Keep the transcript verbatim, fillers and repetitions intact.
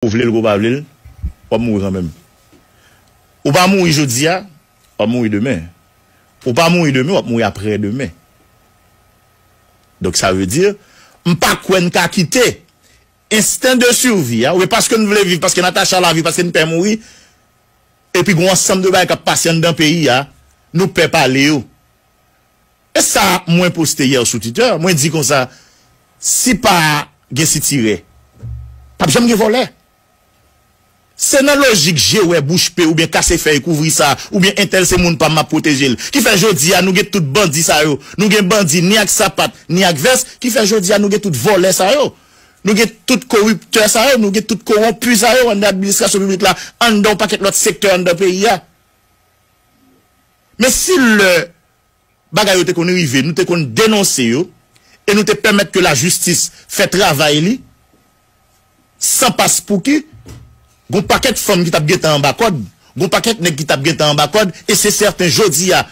Ou vle l, ou pa vle l, w ap mouri kanmenm. Ou pa mouri jodi a, w ap mouri demen. Ou pa mouri demen, w ap mouri aprè demen. Donk, sa vle di, m pa kwè n ka kite ensten de survi a, oubyen paske n vle viv, paske n atache a lavi, paske n pè mouri, epi gen yon ansanm de bagay k ap pase anndan peyi a, nou pè pale yo. E sa mwen poste yè sou Twitter, mwen di konsa, si pa gen sitirè, p ap janm gen vòlè. Se nan lojik je wè bouch pe oubyen kase fèy kouvri sa, oubyen entèl se moun pa m, m ap pwoteje l. Ki fè jodi a nou gen tout bandi sa yo, nou gen bandi ni ak sapat, ni ak vès, ki fè jodi a nou gen tout vòlè sa yo. Nou gen tout koriptè sa yo, nou gen tout kowonpi sa yo anndan administrasyon piblik la, anndan yon pakèt lòt sektè anndan peyi a. Men si lè bagay yo te konn rive, nou te konn denonse yo, e nou te pèmèt ke lajistis fè travay li, san paspouki, gon pakèt fanm ki t ap gentan anba kòd, gon pakèt nèg ki t ap gentan anba kòd, e se sèten jodi a,